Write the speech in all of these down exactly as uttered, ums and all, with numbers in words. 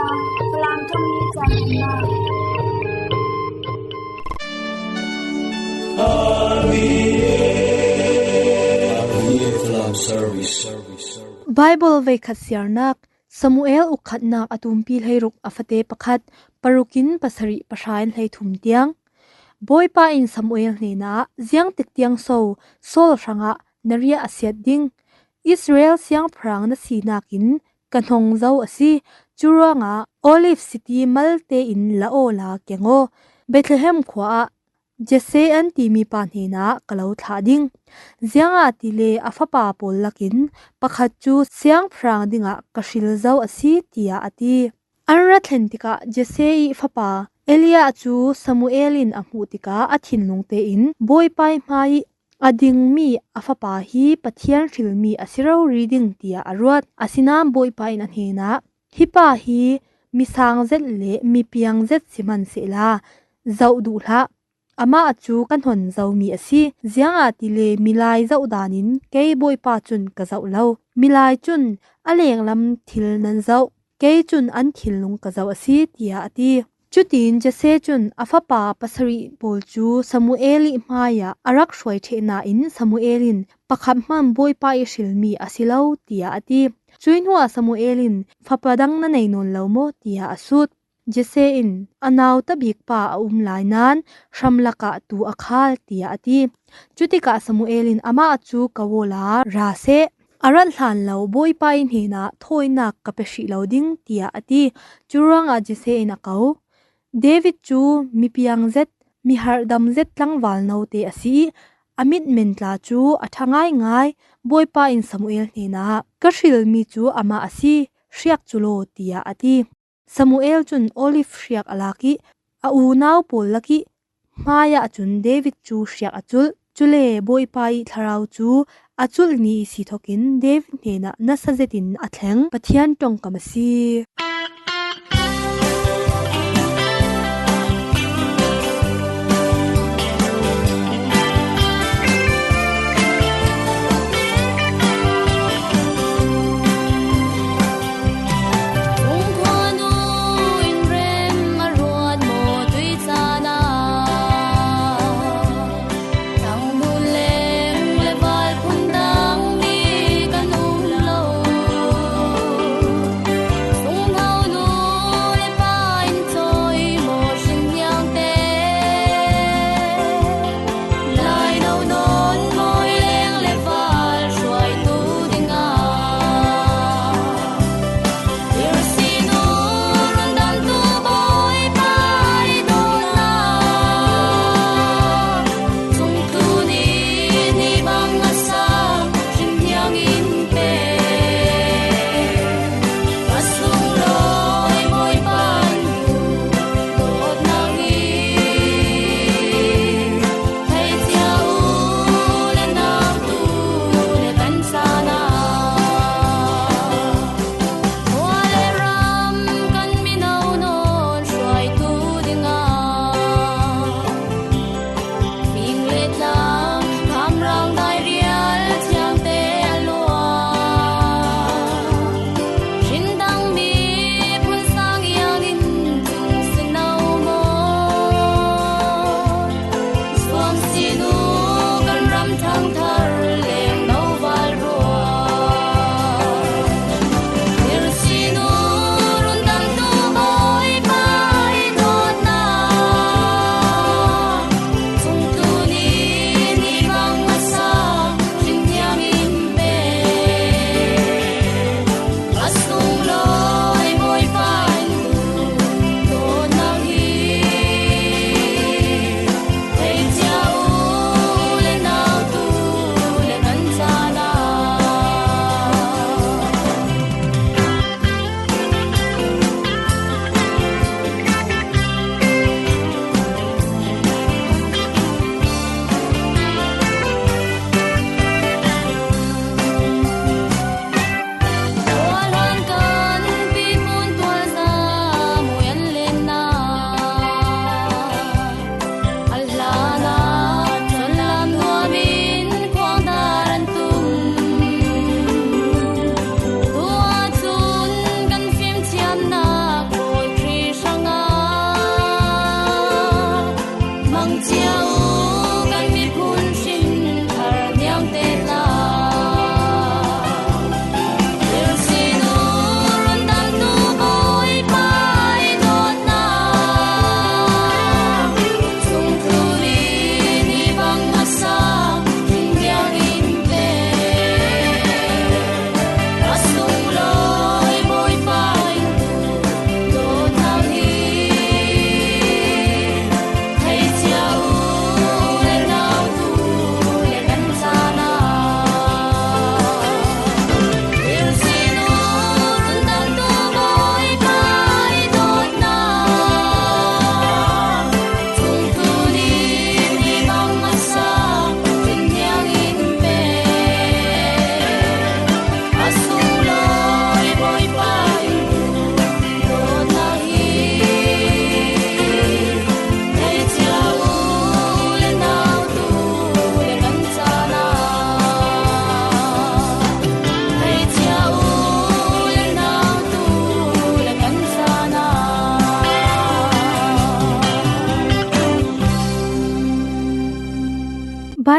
Falam thum ni chan na. Bible veikhat siarnak, Samuel ukhatnak a tumpi hleiruk a fate pakhat, parukin pasarih pahrain hleithum tiang. Bawipa in Samuel hnenah, ziangtik tiang so Saul hrangah na riah a siat ding? Israel siangpahrang na sinakin ka hnong zo a si. Curuangah Olive City malte in la awla keng aw. Bethlehem khua ah Jesse an timi pa hnenah ka lo thlah ding. Ziangahtile a fapa pawl lakin pakhat cu siangpahrang dingah ka hril zo a si, tiah a ti. An ra thlen tikah Jesse ih fapa Eliab cu Samuel in a hmuh tikah a thinlung tein Bawipa ih hmai ih a dingmi a fapa hi Pathian hrilmi a si rori ding, tiah a ruat. Asinain Bawipa in a hnenah, "Hi pa hi mi sang zet le mi piang zet si hmansehla zoh duh hlah. Amah cu ka hnon zomi a si. Ziangahtile milai zoh danin kei Bawipa cun ka zoh lo. Milai cun a lenglam thil nan zoh, kei cun an thinlung ka zoh a si," tiah a ti. Cutin Jesse cun a fapa pasarih pawl cu Samuel ih hmaiah a rak hruai ṭheh nain Samuel in, "Pakhat hmanh Bawipa ih hrilmi a si lo," tiah a ti. Cuih hnuah Samuel in, "Fapa dang na nei nawn lo maw?" tiah a sut. Jesse in, "A nauta bik pa a um lai nain hramlak ah tuu a khal," tiah a ti. Cutikah Samuel in, "Amah cu ka awla ra seh. A rat hlan lo Bawipa ih hnenah thawinak ka pe hrih lo ding," tiah a ti. Curuangah Jesse in a ko. David cu mi piang zet, mi harhdam zet tlangval note a si ih, a mitmen tla cu a ṭha ngaingai. Bawipa in Samuel hnenah, "Ka hrilmi cu amah a si, hriak cu law," tiah a ti. Samuel cun Olive hriak a lak ih a unau pawl lakih hmaiah cun David cu hriak a culh. Cule Bawipa ih thlarau cu a culh ni ihsi thokin David hnenah nasa zetin a thleng Pathian ṭongkam a si.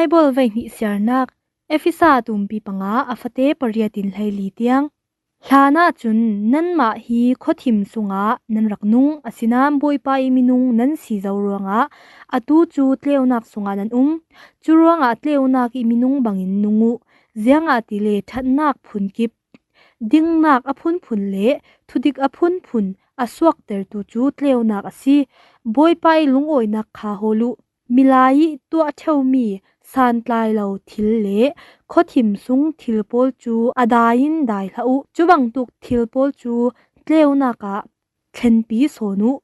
Bible vaihnih siarnak, Efesa tumpi panga, a fate pariat in hleili tiang. Hlanah cun nanmah hi khuathim sungah nan rak nung, asinain Bawipa ih minung nan si zo ruangah atu cu tleunak sungah nan um. Cu ruangah tleunak ih minung bangin nung uh, ziangahtile ṭhatnak phunkip, dingnak a phunphun le thudik a phunphun a suaktertu cu tleunak a si. Bawipa ih lungawinak kha hawl uh. Milai ih tuah ṭheumi santlai lo thil le khuathim sung thil pawl cu a dai in dai hlah uh. Cubangtuk thil pawl cu tleunak ah thlenpi sawn uh.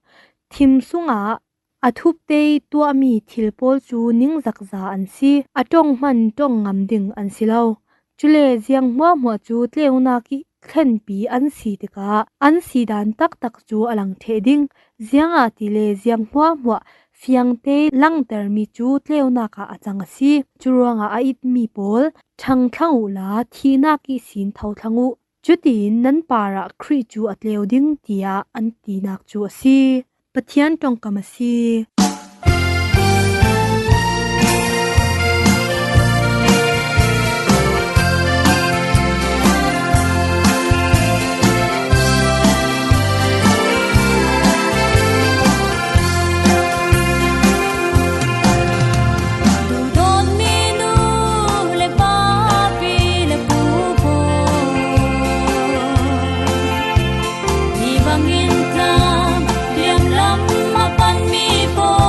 Thim sungah a thupte ih tuahmi thil pawl cu ningzakza an si. A ṭong hman ṭong ngam ding an si lo. Cule ziang hmuahhmuah cu tleunak ih thlenpi an si tikah an si dan taktak cu a lang ṭheh ding. Ziangahtile ziang hmuahhmuah fiangte langtermi cu tleunak ah a cang a si. Cu ruangah a itmi pawl, ṭhangthlang uhla thihnak ihsin tho thlang uh. Cutiin nan parah Khrih cu a tleu ding, tiah an tinak cu a si. Pathian ṭongkam a si. Duhdawtmi nu le papi le pu pawl, hi bangin tlam liamlam a panmi pawl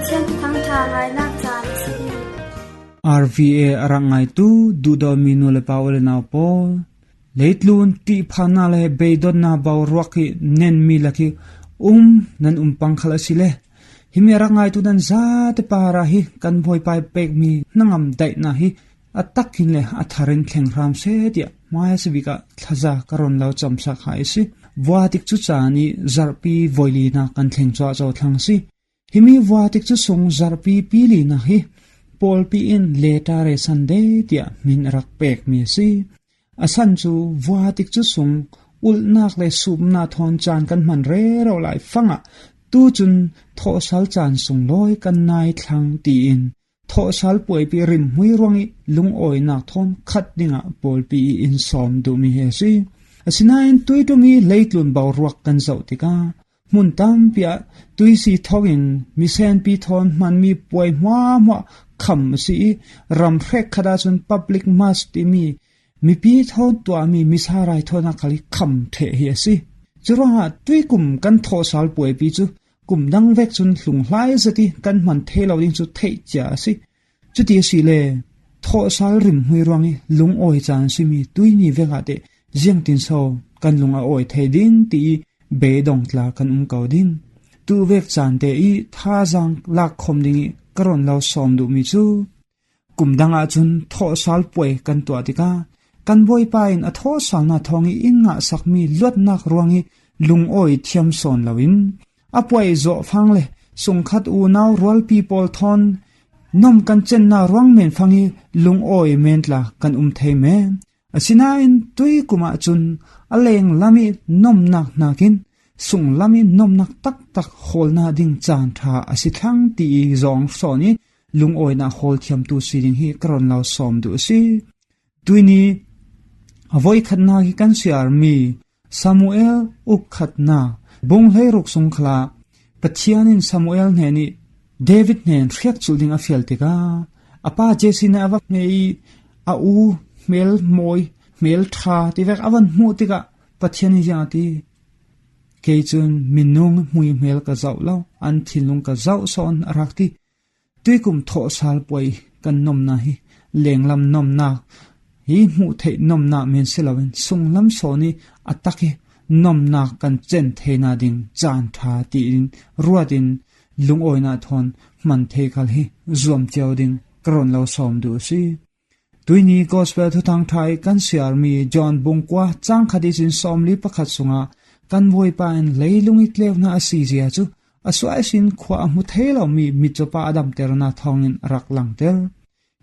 Pathian thuthang ṭha ngaihnak caan a si. R V A a rak ngaitu duhdawtmi nu le pa u le nau pawl, leitlun ṭihphanna le beidonna boruak hi nenmi lak hi um nan um pang khal a si le, himi a rak ngaitu nan zate parah hi kan Bawipa i pekmi hnangam daihna hi a takin le a tharin thleng hram seh tiah hmai a si bik ah thlaza ka run lo camsak hai a si. Vua tikcu caan i zarhpi voilinak kan thleng cuahco thlang a si. Himi vua tikcu sung zarhpi pilinak hi pawlpi in Latter-day Saint tiah hmin a rak pekmi a si. A san cu vua tikcu sung ulhnak le supna thawn caan kan hman rero lai fangah tucun thawhsal caan sunglawi kan nai thlang tiin thawhsal puaipi rimhmui ruang i lungawinak thawn khat dingah pawlpi i in sawm duhmi hi a si. Asinain tuiṭum i leitlun boruak kan zoh tikah hmun tampi ah tuisi thokin misenpi thawn hmanmi puai hmuahhmuah kham a si i ram hrekkhat ahcun public mass timi mipi thawn tuahmi misa raithawinak khal i kham ṭheh hi a si. Curuangah tuikum kan thawhsal puaipi cu kum dang vek cun hlunghlai zet i kan hman thei lo ding cu theih cia a si. Cuti asile thawhsal rimhmui ruang i lungawi caan simi tuini vek ah teh ziangtin so kan lung a awi thei ding ti i beidong tla kan um ko ding. Tuvek caan te i thazaang lakkhawm ding i ka run lo sawm duhmi cu kum dang ahcun thawhsal puai kan tuah tikah kan Bawipa in a thawhsalnak thawng i in ngahsakmi luatnak ruang i lungawi thiam sawn loin a puai zawh fang le sungkhat unau rualpi pawl thawn nom kan cenna ruang men fang i lungawi men tla kan um thei men. Asinain tuikum ahcun a lenglam i nomnak hnakin sunglam i nomnak taktak hawlnak ding caan ṭha a si thlang ti i zawng sawn i lungawinak hawlthiamtu si ding hi ka run lo sawm duh a si. Tuini a voikhatnak i kan siarmi Samuel ukkhatnak bung hleiruk sung khalah Pathian in Samuel hnen i David hnen hriakculh ding a fial tikah a pa Jesse nih a va hmeh i a u hmel mawi hmel ṭha tivek a van hmuh tikah Pathian in ziang a ti, kei cun minung hmui hmel ka zoh lo, an thinlung ka zoh sawn a rak ti. Tuikum thawhsal puai kan nomnak hi lenglam nomnak hi hmuh theih nomnak men si loin sunglam sawn i a tak i nomnak kan cen theina ding caan ṭha tiin ruat in lungawinak thawn hman thei khal hi zuam cio ding ka run lo sawm duh a si. Tuini Gospel thuthang ṭha i kan siarmi John bung kua cang khat ihsin sawmli pakhat sungah kan Bawipa in leilung i tleuna a si zia cu a suah ihsin khua a hmu thei lomi mitcawpa a damternak thawngin a rak langter.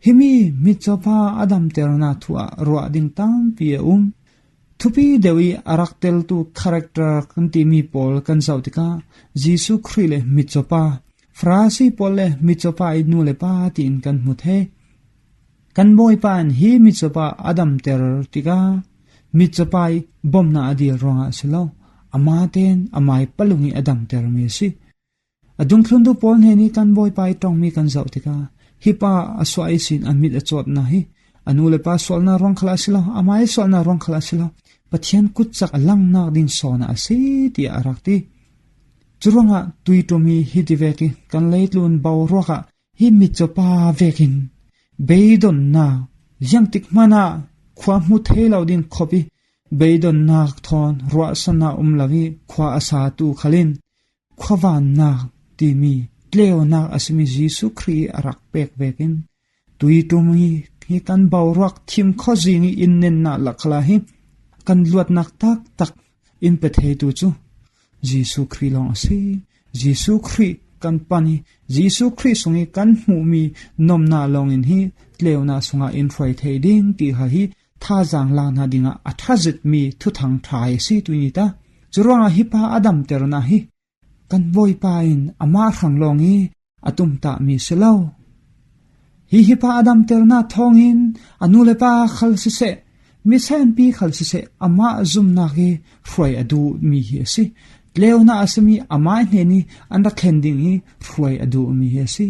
Himi mitcawpa a damternak thu ah ruah ding tampi a um. Thupi deuh i a rak teltu character kan timi pawl kan zoh tikah Jesuh Khrih le mitcawpa, Farasi pawl le mitcawpa i nu le pa tiin kan hmu thei. Kan Bawipa in hi mitcawpa a damter tikah mitcawpa i bawmhnak a dil ruangah a si lo, amah tein amai palung i a damtermi a si. A dungthluntu pawl hnen i kan Bawipa i ṭongmi kan zoh tikah hi pa a suah ihsin a mit a cawtnak hi a nu le pa sualnak ruang khalah a si lo, amah i sualnak ruang khalah a si lo, Pathian kutcak a langnak ding sawnah a si tiah a rak ti. Curuangah tuiṭum i hiti vek i kan leitlun boruak ah hi mitcawpa vekin beidonnak ziangtik hmanah khua hmu thei lo ding khop i beidonnak thawn ruahsannak um lo i khua a satu khal in khuavannak timi tleunak a simi Jesuh Khrih a rak pek vekin tuiṭum i hi kan boruak thim khuazing i in nennak lak khalah hi kan luatnak taktak in pe theitu cu Jesuh Khrih lawng a si. Jesuh Khrih kan pan i Jesuh Khrih sung i kan hmuhmi nomnak lawngin hi tleunak sungah in hruai thei ding ti kha hi thazaang laknak dingah a ṭha zetmi thuthang ṭha a si tuini ta. Curuangah hi pa a damternak hi kan Bawipa in amah hrang lawng i a tumtahmi si lo. Hi hi pa a damternak thawngin a nu le pa khal siseh, misenpi khal siseh, amah zumnak i hruai a duhmi hi a si. Tleunak a simi amah hnen i an rak thlen ding i hruai a duhmi hi a si.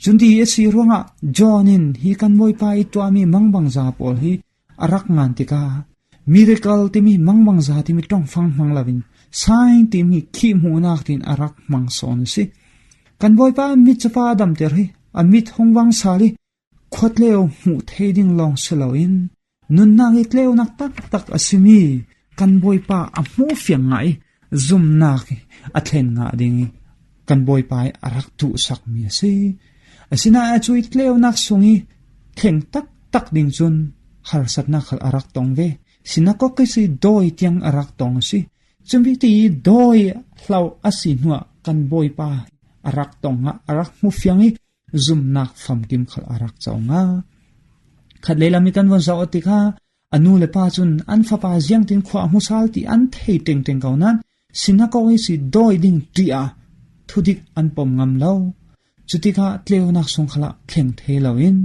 Cun ti a si ruangah John in hi kan Bawipa i tuahmi mangbangza pawl hi a rak ngan tikah miracle timi mangbangza timi ṭongfang hmang loin sign timi khihhmuhnak tin a rak hmang sawn a si. Kan Bawipa mitcapa a damter hi, a mit hong vang sal hi, khuatleu hmuh thei ding lawng si loin, nunnak i tleunak taktak a simi kan Bawipa a hmuh fiang ngah i, zumnak i a thlen ngah ding i kan Bawipa i a rak tuhsakmi a si. Asinain a cu i tleunak sung i thleng taktak ding cun harsatnak khal a rak tong ve. Sinakok i si dawi tiang a rak tong a si. Cumi ti i dawi hlau a si hnuah kan Bawipa a rak tong ngah, a rak hmu fiang i zumnak famkim khal a rak co ngah. Khat lei lam i kan von zoh tikah a nu le pa cun an fapa ziangtin khua a hmu sal ti an thei tengteng ko nain sinakok i si dawi ding ṭih ah thudik an pom ngam lo. Cutikah tleunak sung khalah thleng thei loin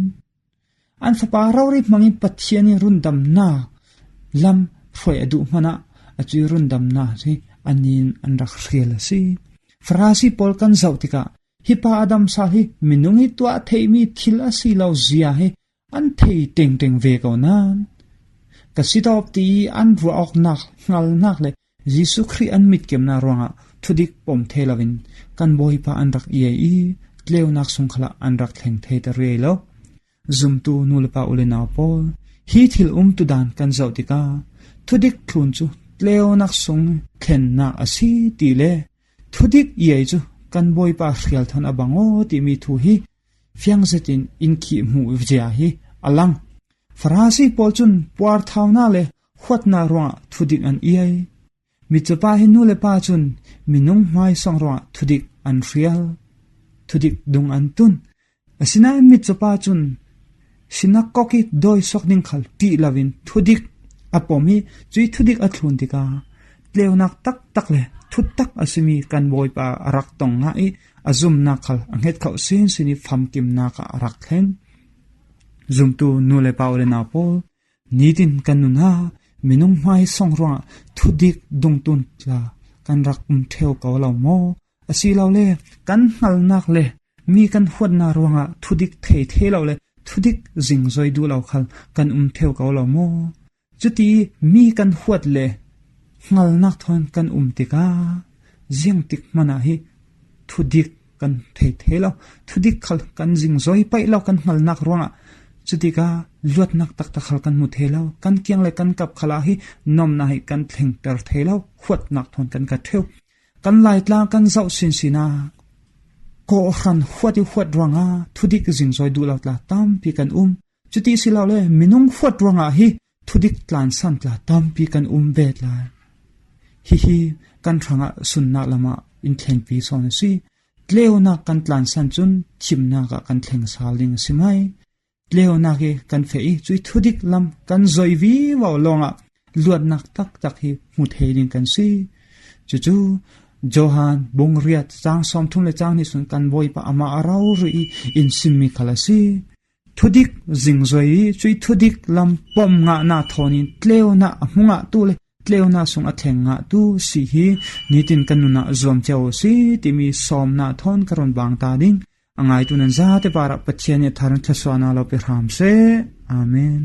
an fapa rori hmangin Pathian i rundamnak lam hruai a duh hmanah a cui rundamnak hi an in an rak hrial a si. Farasi pawl kan zoh tikah hi pa a dam sal hi minung i tuah theihmi thil a si lo zia hi an thei tengteng ve ko nain ka si tawp ti i an ruah awknak hngalnak le Jesuh Khrih an mitkemnak ruangah thudik pom thei loin kan Bawipa an rak iai i tleunak sung khalah an rak thleng thei ta riai lo. Zumtu nu le pa u le nau pawl, hi thil umtu dan kan zoh tikah thudik thlun cu tleunak sung thlennak a si ti le thudik iai cu kan Bawipa hrial thawn a bang aw timi thu hi fiang zetin in khih hmuh zia hi a lang. Farasi pawl cun puarthaunak le huatnak ruangah thudik an iai. Mitcapa hi nu le pa cun minung hmaisawng ruangah thudik an hrial, thudik dung an tun. Asinain mitcapa cun sinakok i dawi suak ding khal ṭih loin thudik a pom i cui thudik a thlun tikah tleunak taktak le thutak a simi kan Bawipa a rak tong ngah i a zumnak khal a hnget khauh sinsin i famkimnak ah a rak thleng. Zumtu nu le pa u le nau pawl, nitin kan nunah minung hmaisawng ruangah thudik dungtun tla kan rak um ṭheu ko lo maw? Asilole kan hngalnak le mi kan huatnak ruangah thudik thei thei lo le thudik zingzoi duh lo khal kan um ṭheu ko lo maw? Cuti mi kan huat le hngalnak thawn kan um tikah ziangtik hmanah hi thudik kan thei thei lo, thudik khal kan zingzoi paih lo kan hngalnak ruangah. Cutikah luatnak taktak khal kan hmu thei lo, kan kiang le kan kap khalah hi nomnak hi kan thlengter thei lo, huatnak thawn kan ka ṭheu. Kan Laitlang kan zoh sinsin ah kawhhran huat i huat ruangah thudik zingzoi duh lo tla tampi kan um. Cuti si lo le minung huat ruangah hi thudik tlansan tla tampi kan um bet lai. Hihi kan hrangah sunnak lamah in thlenpi sawn a si. Tleunak kan tlansan cun thimnak ah kan thleng sal ding a si mai. Tleunak i kan feh i cui thudik lam kan zoi vivo lawngah luatnak taktak hi hmu thei ding kan si. Cucu Johan bung riat cang sawmthum le cang nih sun kan Bawipa amah a rori i in simmi khal a si. Thudik zingzoi i cui thudik lam pom ngahna thawn in tleunak a hmu ngahtu le tleunak sung a thleng ngahtu si hi nitin kan nunah zuam cio si timi sawmnak thawn ka run bang ta ding. A ngaitu nan zate parah Pathian nih a thar in thluasuahna lo pe hram seh. Amen.